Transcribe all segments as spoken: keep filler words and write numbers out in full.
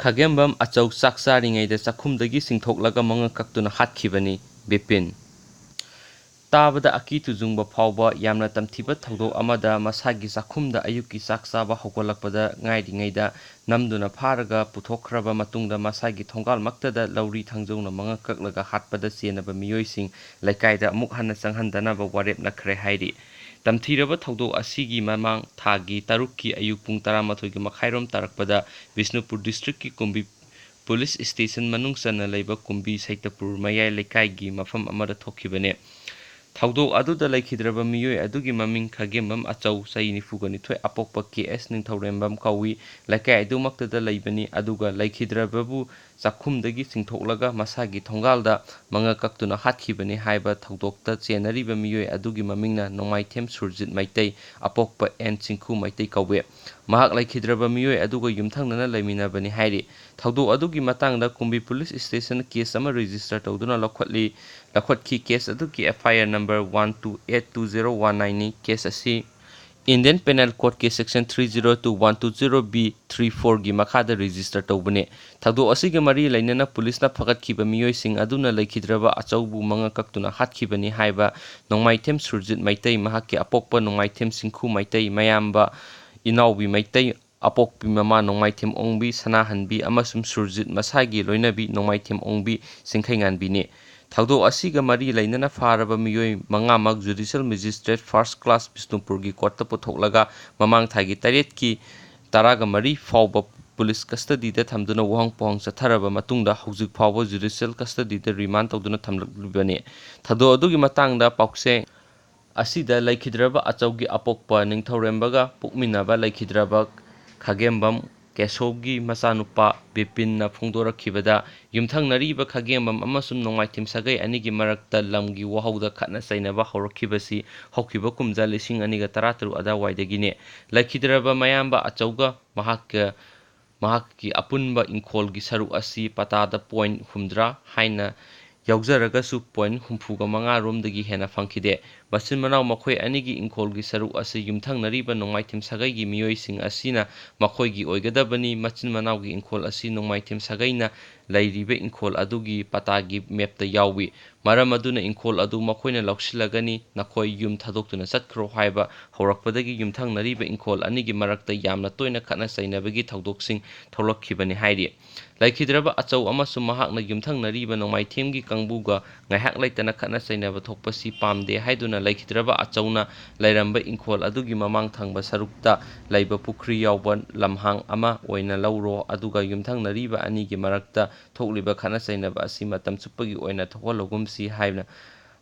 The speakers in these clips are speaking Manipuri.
ꯈꯥꯒꯦꯝꯕꯝ ꯑꯆꯧ ꯆꯥꯛ ꯆꯥꯔꯤꯉꯩꯗ ꯆꯥꯛꯈꯨꯝꯗꯒꯤ ꯆꯤꯡꯊꯣꯛꯂꯒ ꯃꯉꯛ ꯀꯛꯇꯨꯅ ꯍꯥꯠꯈꯤꯕꯅꯤ꯫ ꯕꯤꯄꯤꯟ꯫ ꯇꯥꯕꯗ ꯑꯀꯤ ꯇꯨꯖꯨꯡꯕ ꯐꯥꯎꯕ ꯌꯥꯝꯅ ꯇꯝꯊꯤꯕ ꯊꯧꯗꯣꯛ ꯑꯃꯗ ꯃꯁꯥꯒꯤ ꯆꯥꯛꯈꯨꯝꯗ ꯑꯌꯨꯛꯀꯤ ꯆꯥꯛ ꯆꯥꯕ ꯍꯧꯒꯠꯂꯛꯄꯗ ꯉꯥꯏꯔꯤꯉꯩꯗ ꯅꯝꯗꯨꯅ ꯐꯥꯔꯒ ꯄꯨꯊꯣꯛꯈ꯭ꯔꯕ ꯃꯇꯨꯡꯗ ꯃꯁꯥꯒꯤ ꯊꯣꯡꯒꯥꯜꯃꯛꯇꯗ ꯂꯧꯔꯤ ꯊꯥꯡꯖꯧꯅ ꯃꯉꯛ ꯀꯛꯂꯒ ꯍꯥꯠꯄꯗ ꯆꯦꯟꯅꯕ ꯃꯤꯑꯣꯏꯁꯤꯡ ꯂꯩꯀꯥꯏꯗ ꯑꯃꯨꯛ ꯍꯟꯅ ꯆꯪꯍꯟꯗꯅꯕ ꯋꯥꯔꯦꯞꯅꯈ꯭ꯔꯦ ꯍꯥꯏꯔꯤ꯫ ꯇꯝꯊꯤꯔꯕ ꯊꯧꯗꯣꯛ ꯑꯁꯤꯒꯤ ꯃꯃꯥꯡ ꯊꯥꯒꯤ ꯇꯔꯨꯛꯀꯤ ꯑꯌꯨꯛ ꯄꯨꯡ ꯇꯔꯥꯃꯥꯊꯣꯏꯒꯤ ꯃꯈꯥꯏꯔꯣꯝ ꯇꯥꯔꯛꯄꯗ ꯕꯤꯁꯅꯨꯄꯨꯔ ꯗꯤꯁꯇ꯭ꯔꯤꯛꯀꯤ ꯀꯨꯝꯕꯤ ꯄꯨꯂꯤꯁ ꯁ꯭ꯇꯦꯁꯟ ꯃꯅꯨꯡ ꯆꯟꯅ ꯂꯩꯕ ꯀꯨꯝꯕꯤ ꯁꯩꯇꯄꯨꯔ ꯃꯌꯥꯏ ꯂꯩꯀꯥꯏꯒꯤ ꯃꯐꯝ ꯑꯃꯗ ꯊꯣꯛꯈꯤꯕꯅꯤ꯫ ꯊꯧꯗꯣꯛ ꯑꯗꯨꯗ ꯂꯩꯈꯤꯗ꯭ꯔꯕ ꯃꯤꯑꯣꯏ ꯑꯗꯨꯒꯤ ꯃꯃꯤꯡ ꯈꯥꯒꯦꯝꯕꯝ ꯑꯆꯧ, ꯆꯍꯤ ꯅꯤꯐꯨꯒ ꯅꯤꯊꯣꯏ, ꯑꯄꯣꯛꯄ ꯀꯦ ꯑꯦꯁ ꯅꯤꯡꯊꯧꯔꯦꯝꯕꯝ ꯀꯧꯏ꯫ ꯂꯩꯀꯥꯏ ꯑꯗꯨꯃꯛꯇꯗ ꯂꯩꯕꯅꯤ, ꯑꯗꯨꯒ ꯂꯩꯈꯤꯗ꯭ꯔꯕꯕꯨ ꯆꯥꯛꯈꯨꯝꯗꯒꯤ ꯆꯤꯡꯊꯣꯛꯂꯒ ꯃꯁꯥꯒꯤ ꯊꯣꯡꯒꯥꯜꯗ ꯃꯉꯛ ꯀꯛꯇꯨꯅ ꯍꯥꯠꯈꯤꯕꯅꯤ ꯍꯥꯏꯕ ꯊꯧꯗꯣꯛꯇ ꯆꯦꯟꯅꯔꯤꯕ ꯃꯤꯑꯣꯏ ꯑꯗꯨꯒꯤ ꯃꯃꯤꯡꯅ ꯅꯣꯡꯃꯥꯏꯊꯦꯝ ꯁꯨꯔꯖꯤꯠ ꯃꯩꯇꯩ, ꯑꯄꯣꯛꯄ ꯑꯦꯟ ꯆꯤꯡꯈꯨ ꯃꯩꯇꯩ ꯀꯧꯏ꯫ ꯃꯍꯥꯛ ꯂꯩꯈꯤꯗ꯭ꯔꯕ ꯃꯤꯑꯣꯏ ꯑꯗꯨꯒ ꯌꯨꯝꯊꯪꯅꯅ ꯂꯩꯃꯤꯟꯅꯕꯅꯤ ꯍꯥꯏꯔꯤ꯫ ꯊꯧꯗꯣꯛ ꯑꯗꯨꯒꯤ ꯃꯇꯥꯡꯗ ꯀꯨꯝꯕꯤ ꯄꯨꯂꯤꯁ ꯁ꯭ꯇꯦꯁꯟꯗ ꯀꯦꯁ ꯑꯃ ꯔꯦꯖꯤꯁꯇꯔ ꯇꯧꯗꯨꯅ ꯂꯧꯈꯠꯂꯤ, ꯂꯧꯈꯠꯈꯤ꯫ ꯀꯦꯁ ꯑꯗꯨꯒꯤ F I R number one two eight two zero one ꯅꯥꯏꯟꯅꯤ꯫ ꯀꯦꯁ ꯑꯁꯤ ꯏꯟꯗꯤꯌꯟ ꯄꯦꯅꯦꯜ ꯀꯣꯗꯀꯤ section three zero two one two zero B three ꯐꯣꯔꯒꯤ ꯃꯈꯥꯗ ꯔꯦꯖꯤꯁꯇꯔ ꯇꯧꯕꯅꯤ꯫ ꯊꯧꯗꯣꯛ ꯑꯁꯤꯒ ꯃꯔꯤ ꯂꯩꯅꯅ ꯄꯨꯂꯤꯁꯅ ꯐꯒꯠꯈꯤꯕ ꯃꯤꯑꯣꯏꯁꯤꯡ ꯑꯗꯨꯅ ꯂꯩꯈꯤꯗ꯭ꯔꯕ ꯑꯆꯧꯕꯨ ꯃꯉꯛ ꯀꯛꯇꯨꯅ ꯍꯥꯠꯈꯤꯕꯅꯤ ꯍꯥꯏꯕ ꯅꯣꯡꯃꯥꯏꯊꯦꯝ ꯁꯨꯔꯖꯤꯠ ꯃꯩꯇꯩ, ꯃꯍꯥꯛꯀꯤ ꯑꯄꯣꯛꯄ ꯅꯣꯡꯃꯥꯏꯊꯦꯝ ꯆꯤꯡꯈꯨ ꯃꯩꯇꯩ, ꯃꯌꯥꯝꯕ ꯏꯅꯥꯎꯕꯤ ꯃꯩꯇꯩ, ꯑꯄꯣꯛꯄꯤ ꯃꯃꯥ ꯅꯣꯡꯃꯥꯏꯊꯦꯝ ꯑꯣꯡꯕꯤ, ꯁꯅꯥꯍꯟꯕꯤ ꯑꯃꯁꯨꯡ ꯁꯨꯔꯖꯤꯠ ꯃꯁꯥꯒꯤ ꯂꯣꯏꯅꯕꯤ ꯅꯣꯡꯃꯥꯏꯊꯦꯝ ꯑꯣꯡꯕꯤ ꯆꯤꯡꯈꯩꯉꯥꯟꯕꯤꯅꯤ꯫ ꯊꯧꯗꯣꯛ ꯑꯁꯤꯒ ꯃꯔꯤ ꯂꯩꯅꯅ ꯐꯥꯔꯕ ꯃꯤꯑꯣꯏ ꯃꯉꯥꯃꯛ ꯖꯨꯗꯤꯁꯤꯌꯦꯜ ꯃꯦꯖꯤꯁꯇ꯭ꯔꯦꯠ ꯐꯥꯔꯁ ꯀ꯭ꯂꯥꯁ ꯕꯤꯁꯅꯨꯄꯨꯔꯒꯤ ꯀꯣꯔꯠꯇ ꯄꯨꯊꯣꯛꯂꯒ ꯃꯃꯥꯡ ꯊꯥꯒꯤ ꯇꯔꯦꯠꯀꯤ ꯇꯔꯥꯒ ꯃꯔꯤ ꯐꯥꯎꯕ ꯄꯨꯂꯤꯁ ꯀꯁꯇꯗꯤꯗ ꯊꯝꯗꯨꯅ ꯋꯥꯍꯪ ꯄꯥꯎꯍꯪ ꯆꯠꯊꯔꯕ ꯃꯇꯨꯡꯗ ꯍꯧꯖꯤꯛ ꯐꯥꯎꯕ ꯖꯨꯗꯤꯁꯤꯌꯦꯜ ꯀꯁꯇꯗꯤꯗ ꯔꯤꯃꯥꯟ ꯇꯧꯗꯨꯅ ꯊꯝꯂꯛꯂꯤꯕꯅꯤ꯫ ꯊꯧꯗꯣꯛ ꯑꯗꯨꯒꯤ ꯃꯇꯥꯡꯗ ꯄꯥꯎꯆꯦ ꯑꯁꯤꯗ ꯂꯩꯈꯤꯗ꯭ꯔꯕ ꯑꯆꯧꯒꯤ ꯑꯄꯣꯛꯄ ꯅꯤꯡꯊꯧꯔꯦꯝꯕꯒ ꯄꯣꯛꯃꯤꯟꯅꯕ ꯂꯩꯈꯤꯗ꯭ꯔꯕ ꯈꯥꯒꯦꯝꯕꯝ ꯀꯦꯁꯣꯒꯤ ꯃꯆꯥꯅꯨꯄꯥ ꯕꯤꯄꯤꯟꯅ ꯐꯣꯡꯗꯣꯔꯛꯈꯤꯕꯗ, ꯌꯨꯝꯊꯪꯅꯔꯤꯕ ꯈꯥꯒꯦꯝꯕꯝ ꯑꯃꯁꯨꯡ ꯅꯣꯡꯃꯥꯏꯊꯦꯝ ꯁꯥꯒꯩ ꯑꯅꯤꯒꯤ ꯃꯔꯛꯇ ꯂꯝꯒꯤ ꯋꯥꯍꯧꯗ ꯈꯠꯅ ꯆꯩꯅꯕ ꯍꯧꯔꯛꯈꯤꯕꯁꯤ ꯍꯧꯈꯤꯕ ꯀꯨꯝꯖꯥ ꯂꯤꯁꯤꯡ ꯑꯅꯤꯒ ꯇꯔꯥꯇꯔꯨꯛ ꯑꯗꯨꯋꯥꯏꯗꯒꯤꯅꯤ꯫ ꯂꯩꯈꯤꯗ꯭ꯔꯕ ꯃꯌꯥꯝꯕ ꯑꯆꯧꯒ ꯃꯍꯥꯛꯀ ꯃꯍꯥꯛꯀꯤ ꯑꯄꯨꯟꯕ ꯏꯪꯈꯣꯜꯒꯤ ꯁꯔꯨꯛ ꯑꯁꯤ ꯄꯇꯥꯗ ꯄꯣꯏꯟ ꯍꯨꯝꯗ꯭ꯔꯥ ꯍꯥꯏꯅ ꯌꯥꯎꯖꯔꯒꯁꯨ, ꯄꯣꯏꯟ ꯍꯨꯝꯐꯨꯒ ꯃꯉꯥ ꯔꯣꯝꯗꯒꯤ ꯍꯦꯟꯅ ꯐꯪꯈꯤꯗꯦ꯫ ꯃꯆꯤꯟ ꯃꯅꯥꯎ ꯃꯈꯣꯏ ꯑꯅꯤꯒꯤ ꯏꯪꯈꯣꯜꯒꯤ ꯁꯔꯨꯛ ꯑꯁꯤ ꯌꯨꯝꯊꯪꯅꯔꯤꯕ ꯅꯣꯡꯃꯥꯏꯊꯦꯝ ꯁꯥꯒꯩꯒꯤ ꯃꯤꯑꯣꯏꯁꯤꯡ ꯑꯁꯤꯅ ꯃꯈꯣꯏꯒꯤ ꯑꯣꯏꯒꯗꯕꯅꯤ꯫ ꯃꯆꯤꯟ ꯃꯅꯥꯎꯒꯤ ꯏꯪꯈꯣꯜ ꯑꯁꯤ ꯅꯣꯡꯃꯥꯏꯊꯦꯝ ꯁꯥꯒꯩꯅ ꯂꯩꯔꯤꯕ ꯏꯪꯈꯣꯜ ꯑꯗꯨꯒꯤ ꯄꯇꯥꯒꯤ ꯃꯦꯞꯇ ꯌꯥꯎꯏ꯫ ꯃꯔꯝ ꯑꯗꯨꯅ ꯏꯪꯈꯣꯜ ꯑꯗꯨ ꯃꯈꯣꯏꯅ ꯂꯧꯁꯤꯜꯂꯒꯅꯤ, ꯅꯈꯣꯏ ꯌꯨꯝ ꯊꯥꯗꯣꯛꯇꯨꯅ ꯆꯠꯈ꯭ꯔꯣ ꯍꯥꯏꯕ ꯍꯧꯔꯛꯄꯗꯒꯤ ꯌꯨꯝꯊꯪꯅꯔꯤꯕ ꯏꯪꯈꯣꯜ ꯑꯅꯤꯒꯤ ꯃꯔꯛꯇ ꯌꯥꯝꯅ ꯇꯣꯏꯅ ꯈꯠꯅ ꯆꯩꯅꯕꯒꯤ ꯊꯧꯗꯣꯛꯁꯤꯡ ꯊꯣꯛꯂꯛꯈꯤꯕꯅꯤ ꯍꯥꯏꯔꯤ꯫ ꯂꯩꯈꯤꯗ꯭ꯔꯕ ꯑꯆꯧ ꯑꯃꯁꯨꯡ ꯃꯍꯥꯛꯅ ꯌꯨꯝꯊꯪꯅꯔꯤꯕ ꯅꯣꯡꯃꯥꯏꯊꯦꯝꯒꯤ ꯀꯥꯡꯕꯨꯒ ꯉꯥꯏꯍꯥꯛ ꯂꯩꯇꯅ ꯈꯠꯅ ꯆꯩꯅꯕ ꯊꯣꯛꯄꯁꯤ ꯄꯥꯝꯗꯦ ꯍꯥꯏꯗꯨꯅ ꯂꯩꯈꯤꯗ꯭ꯔꯕ ꯑꯆꯧꯅ ꯂꯩꯔꯝꯕ ꯏꯪꯈꯣꯜ ꯑꯗꯨꯒꯤ ꯃꯃꯥꯡ ꯊꯪꯕ ꯁꯔꯨꯛꯇ ꯂꯩꯕ ꯄꯨꯈ꯭ꯔꯤ ꯌꯥꯎꯕ ꯂꯝꯍꯥꯡ ꯑꯃ ꯑꯣꯏꯅ ꯂꯧꯔꯣ, ꯑꯗꯨꯒ ꯌꯨꯝꯊꯪꯅꯔꯤꯕ ꯑꯅꯤꯒꯤ ꯃꯔꯛꯇ ꯊꯣꯛꯂꯤꯕ ꯈꯠꯅ ꯆꯩꯅꯕ ꯑꯁꯤ ꯃꯇꯝ ꯆꯨꯞꯄꯒꯤ ꯑꯣꯏꯅ ꯊꯣꯛꯍꯜꯂꯒꯨꯝꯁꯤ ꯍꯥꯏꯅ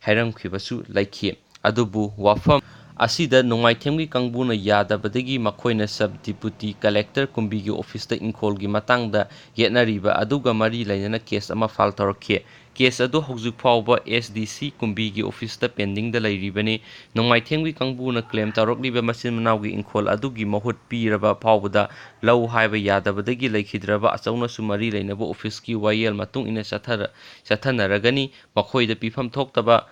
ꯍꯥꯏꯔꯝꯈꯤꯕꯁꯨ ꯂꯩꯈꯤ꯫ ꯑꯗꯨꯕꯨ ꯋꯥꯐꯝ ꯑꯁꯤꯗ ꯅꯣꯡꯃꯥꯏꯊꯦꯝꯒꯤ ꯀꯥꯡꯕꯨꯅ ꯌꯥꯗꯕꯗꯒꯤ ꯃꯈꯣꯏꯅ ꯁꯕ ꯗꯤꯄꯨꯇꯤ ꯀꯂꯦꯛꯇꯔ ꯀꯨꯝꯕꯤꯒꯤ ꯑꯣꯐꯤꯁꯇ ꯏꯪꯈꯣꯜꯒꯤ ꯃꯇꯥꯡꯗ ꯌꯦꯠꯅꯔꯤꯕ ꯑꯗꯨꯒ ꯃꯔꯤ ꯂꯩꯅꯅ ꯀꯦꯁ ꯑꯃ ꯐꯥꯏꯜ ꯇꯧꯔꯛꯈꯤ꯫ ꯀꯦꯁ ꯑꯗꯨ ꯍꯧꯖꯤꯛ ꯐꯥꯎꯕ ꯑꯦꯁ ꯗꯤ ꯁꯤ ꯀꯨꯝꯕꯤꯒꯤ ꯑꯣꯐꯤꯁꯇ ꯄꯦꯟꯗꯤꯡꯗ ꯂꯩꯔꯤꯕꯅꯤ꯫ ꯅꯣꯡꯃꯥꯏꯊꯦꯝꯒꯤ ꯀꯥꯡꯕꯨꯅ ꯀ꯭ꯂꯦꯝ ꯇꯧꯔꯛꯂꯤꯕ ꯃꯆꯤꯟ ꯃꯅꯥꯎꯒꯤ ꯏꯪꯈꯣꯜ ꯑꯗꯨꯒꯤ ꯃꯍꯨꯠ ꯄꯤꯔꯕ ꯐꯥꯎꯕꯗ ꯂꯧ ꯍꯥꯏꯕ ꯌꯥꯗꯕꯗꯒꯤ ꯂꯩꯈꯤꯗ꯭ꯔꯕ ꯑꯆꯧꯅꯁꯨ ꯃꯔꯤ ꯂꯩꯅꯕ ꯑꯣꯐꯤꯁꯀꯤ ꯋꯥꯌꯦꯜ ꯃꯇꯨꯡ ꯏꯟꯅ ꯆꯠꯊꯔ-, ꯆꯠꯊꯅꯔꯒꯅꯤ꯫ ꯃꯈꯣꯏꯗ ꯄꯤꯐꯝ ꯊꯣꯛꯇꯕ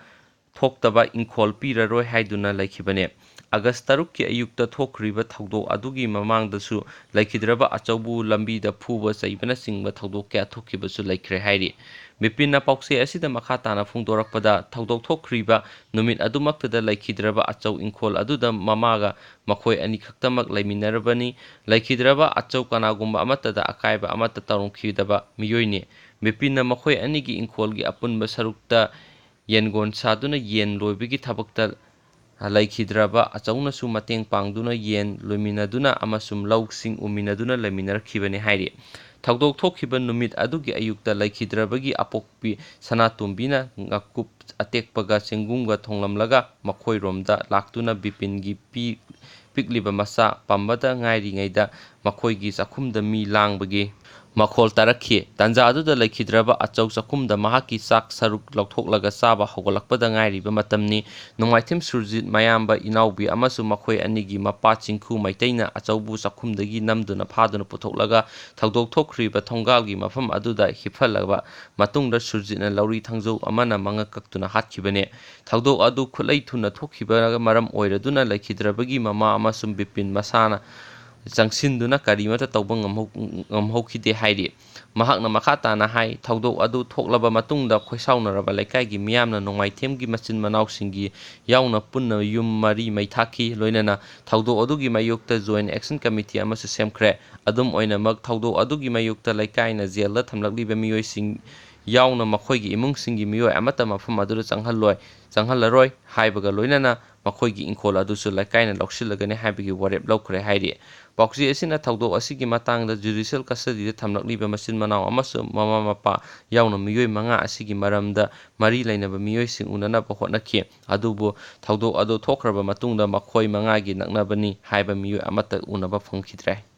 ꯊꯣꯛꯇꯕ ꯏꯪꯈꯣꯜ ꯄꯤꯔꯔꯣꯏ ꯍꯥꯏꯗꯨꯅ ꯂꯩꯈꯤꯕꯅꯦ꯫ ꯑꯥꯒꯁ ꯇꯔꯨꯛꯀꯤ ꯑꯌꯨꯛꯇ ꯊꯣꯛꯈ꯭ꯔꯤꯕ ꯊꯧꯗꯣꯛ ꯑꯗꯨꯒꯤ ꯃꯃꯥꯡꯗꯁꯨ ꯂꯩꯈꯤꯗ꯭ꯔꯕ ꯑꯆꯧꯕꯨ ꯂꯝꯕꯤꯗ ꯐꯨꯕ ꯆꯩꯕꯅꯆꯤꯡꯕ ꯊꯧꯗꯣꯛ ꯀꯌꯥ ꯊꯣꯛꯈꯤꯕꯁꯨ ꯂꯩꯈ꯭ꯔꯦ ꯍꯥꯏꯔꯤ꯫ ꯕꯤꯄꯤꯟꯅ ꯄꯥꯎꯆꯦ ꯑꯁꯤꯗ ꯃꯈꯥ ꯇꯥꯅ ꯐꯣꯡꯗꯣꯔꯛꯄꯗ, ꯊꯧꯗꯣꯛ ꯊꯣꯛꯈ꯭ꯔꯤꯕ ꯅꯨꯃꯤꯠ ꯑꯗꯨꯃꯛꯇꯗ ꯂꯩꯈꯤꯗ꯭ꯔꯕ ꯑꯆꯧ ꯏꯪꯈꯣꯜ ꯑꯗꯨꯗ ꯃꯃꯥꯒ ꯃꯈꯣꯏ ꯑꯅꯤꯈꯛꯇꯃꯛ ꯂꯩꯃꯤꯟꯅꯔꯕꯅꯤ꯫ ꯂꯩꯈꯤꯗ꯭ꯔꯕ ꯑꯆꯧ ꯀꯅꯥꯒꯨꯝꯕ ꯑꯃꯠꯇꯗ ꯑꯀꯥꯏꯕ ꯑꯃꯠꯇ ꯇꯧꯔꯝꯈꯤꯗꯕ ꯃꯤꯑꯣꯏꯅꯤ꯫ ꯕꯤꯄꯤꯟꯅ ꯃꯈꯣꯏ ꯑꯅꯤꯒꯤ ꯏꯪꯈꯣꯜꯒꯤ ꯑꯄꯨꯟꯕ ꯁꯔꯨꯛꯇ ꯌꯦꯟꯒꯣꯟ ꯁꯥꯗꯨꯅ ꯌꯦꯟ ꯂꯣꯏꯕꯒꯤ ꯊꯕꯛꯇ ꯂꯩꯈꯤꯗ꯭ꯔꯕ ꯑꯆꯧꯅꯁꯨ ꯃꯇꯦꯡ ꯄꯥꯡꯗꯨꯅ ꯌꯦꯟ ꯂꯣꯏꯃꯤꯟꯅꯗꯨꯅ ꯑꯃꯁꯨꯡ ꯂꯧꯁꯤꯡ ꯎꯃꯤꯟꯅꯗꯨꯅ ꯂꯩꯃꯤꯟꯅꯔꯛꯈꯤꯕꯅꯤ ꯍꯥꯏꯔꯤ꯫ ꯊꯧꯗꯣꯛ ꯊꯣꯛꯈꯤꯕ ꯅꯨꯃꯤꯠ ꯑꯗꯨꯒꯤ ꯑꯌꯨꯛꯇ ꯂꯩꯈꯤꯗ꯭ꯔꯕꯒꯤ ꯑꯄꯣꯛꯄꯤ ꯁꯅꯥꯇꯣꯝꯕꯤꯅ ꯉꯥꯀꯨꯞ ꯑꯇꯦꯛꯄꯒ ꯆꯦꯡꯒꯨꯝꯒ ꯊꯣꯡꯂꯝꯂꯒ ꯃꯈꯣꯏꯔꯣꯝꯗ ꯂꯥꯛꯇꯨꯅ ꯕꯤꯄꯤꯟꯒꯤ ꯄꯤ-, ꯄꯤꯛꯂꯤꯕ ꯃꯆꯥ ꯄꯝꯕꯗ ꯉꯥꯏꯔꯤꯉꯩꯗ ꯃꯈꯣꯏꯒꯤ ꯆꯥꯛꯈꯨꯝꯗ ꯃꯤ ꯂꯥꯡꯕꯒꯤ ꯃꯈꯣꯜ ꯇꯥꯔꯛꯈꯤ꯫ ꯇꯥꯟꯖꯥ ꯑꯗꯨꯗ ꯂꯩꯈꯤꯗ꯭ꯔꯕ ꯑꯆꯧ ꯆꯥꯛꯈꯨꯝꯗ ꯃꯍꯥꯛꯀꯤ ꯆꯥꯛ ꯁꯔꯨꯛ ꯂꯧꯊꯣꯛꯂꯒ ꯆꯥꯕ ꯍꯧꯒꯠꯂꯛꯄꯗ ꯉꯥꯏꯔꯤꯕ ꯃꯇꯝꯅꯤ꯫ ꯅꯣꯡꯃꯥꯏꯊꯦꯝ ꯁꯨꯔꯖꯤꯠ ꯃꯌꯥꯝꯕ ꯏꯅꯥꯎꯕꯤ ꯑꯃꯁꯨ ꯃꯈꯣꯏ ꯑꯅꯤꯒꯤ ꯃꯄꯥ ꯆꯤꯡꯈꯨ ꯃꯩꯇꯩꯅ ꯑꯆꯧꯕ ꯆꯥꯛꯈꯨꯝꯗꯒꯤ ꯅꯝꯗꯨꯅ ꯐꯥꯗꯨꯅ ꯄꯨꯊꯣꯛꯂꯒ ꯊꯧꯗꯣꯛ ꯊꯣꯛꯈ꯭ꯔꯤꯕ ꯊꯣꯡꯒꯥꯜꯒꯤ ꯃꯐꯝ ꯑꯗꯨꯗ ꯍꯤꯞꯍꯜꯂꯕ ꯃꯇꯨꯡꯗ ꯁꯨꯔꯖꯤꯠꯅ ꯂꯧꯔꯤ ꯊꯥꯡꯖꯧ ꯑꯃꯅ ꯃꯉꯛ ꯀꯛꯇꯨꯅ ꯍꯥꯠꯈꯤꯕꯅꯤ꯫ ꯊꯧꯗꯣꯛ ꯑꯗꯨ ꯈꯨꯠꯂꯩ ꯊꯨꯅ ꯊꯣꯛꯈꯤꯕꯅ ꯃꯔꯝ ꯑꯣꯏꯔꯗꯨꯅ ꯂꯩꯈꯤꯗ꯭ꯔꯕꯒꯤ ꯃꯃꯥ ꯑꯃꯁꯨꯡ ꯕꯤꯄꯤꯟ ꯃꯁꯥꯅ ꯆꯪꯁꯤꯟꯗꯨꯅ ꯀꯔꯤꯃꯠꯇ ꯇꯧꯕ ꯉꯝꯍꯧ-, ꯉꯝꯍꯧꯈꯤꯗꯦ ꯍꯥꯏꯔꯤ꯫ ꯃꯍꯥꯛꯅ ꯃꯈꯥ ꯇꯥꯅ ꯍꯥꯏ, ꯊꯧꯗꯣꯛ ꯑꯗꯨ ꯊꯣꯛꯂꯕ ꯃꯇꯨꯡꯗ ꯈꯣꯏꯁꯥꯎꯅꯔꯕ ꯂꯩꯀꯥꯏꯒꯤ ꯃꯤꯌꯥꯝꯅ ꯅꯣꯡꯃꯥꯏꯊꯦꯝꯒꯤ ꯃꯆꯤꯟ ꯃꯅꯥꯎꯁꯤꯡꯒꯤ ꯌꯥꯎꯅ ꯄꯨꯟꯅ ꯌꯨꯝ ꯃꯔꯤ ꯃꯩ ꯊꯥꯈꯤ꯫ ꯂꯣꯏꯅꯅ ꯊꯧꯗꯣꯛ ꯑꯗꯨꯒꯤ ꯃꯥꯌꯣꯛꯇ Joint Action Committee ꯑꯃꯁꯨ ꯁꯦꯝꯈ꯭ꯔꯦ꯫ ꯑꯗꯨꯝ ꯑꯣꯏꯅꯃꯛ, ꯊꯧꯗꯣꯛ ꯑꯗꯨꯒꯤ ꯃꯥꯌꯣꯛꯇ ꯂꯩꯀꯥꯏꯅ ꯖꯦꯜꯗ ꯊꯝꯂꯛꯂꯤꯕ ꯃꯤꯑꯣꯏꯁꯤꯡ ꯌꯥꯎꯅ ꯃꯈꯣꯏꯒꯤ ꯏꯃꯨꯡꯁꯤꯡꯒꯤ ꯃꯤꯑꯣꯏ ꯑꯃꯠꯇ ꯃꯐꯝ ꯑꯗꯨꯗ ꯆꯪꯍꯜꯂꯣꯏ, ꯆꯪꯍꯜꯂꯔꯣꯏ ꯍꯥꯏꯕꯒ ꯂꯣꯏꯅꯅ ꯃꯈꯣꯏꯒꯤ ꯏꯪꯈꯣꯜ ꯑꯗꯨꯁꯨ ꯂꯩꯀꯥꯏꯅ ꯂꯧꯁꯤꯜꯂꯒꯅꯤ ꯍꯥꯏꯕꯒꯤ ꯋꯥꯔꯦꯞ ꯂꯧꯈ꯭ꯔꯦ ꯍꯥꯏꯔꯤ꯫ ꯄꯥꯎꯆꯦ ꯑꯁꯤꯅ ꯊꯧꯗꯣꯛ ꯑꯁꯤꯒꯤ ꯃꯇꯥꯡꯗ judicial custodyꯗ ꯊꯝꯂꯛꯂꯤꯕ ꯃꯆꯤꯟ ꯃꯅꯥꯎ ꯑꯃꯁꯨꯡ ꯃꯃꯥ ꯃꯄꯥ ꯌꯥꯎꯅ ꯃꯤꯑꯣꯏ ꯃꯉꯥ ꯑꯁꯤꯒꯤ ꯃꯔꯝꯗ ꯃꯔꯤ ꯂꯩꯅꯕ ꯃꯤꯑꯣꯏꯁꯤꯡ ꯎꯅꯅꯕ ꯍꯣꯠꯅꯈꯤ꯫ ꯑꯗꯨꯕꯨ ꯊꯧꯗꯣꯛ ꯑꯗꯨ ꯊꯣꯛꯈ꯭ꯔꯕ ꯃꯇꯨꯡꯗ ꯃꯈꯣꯏ ꯃꯉꯥꯒꯤ ꯅꯛꯅꯕꯅꯤ ꯍꯥꯏꯕ ꯃꯤꯑꯣꯏ ꯑꯃꯠꯇ ꯎꯅꯕ ꯐꯪꯈꯤꯗ꯭ꯔꯦ꯫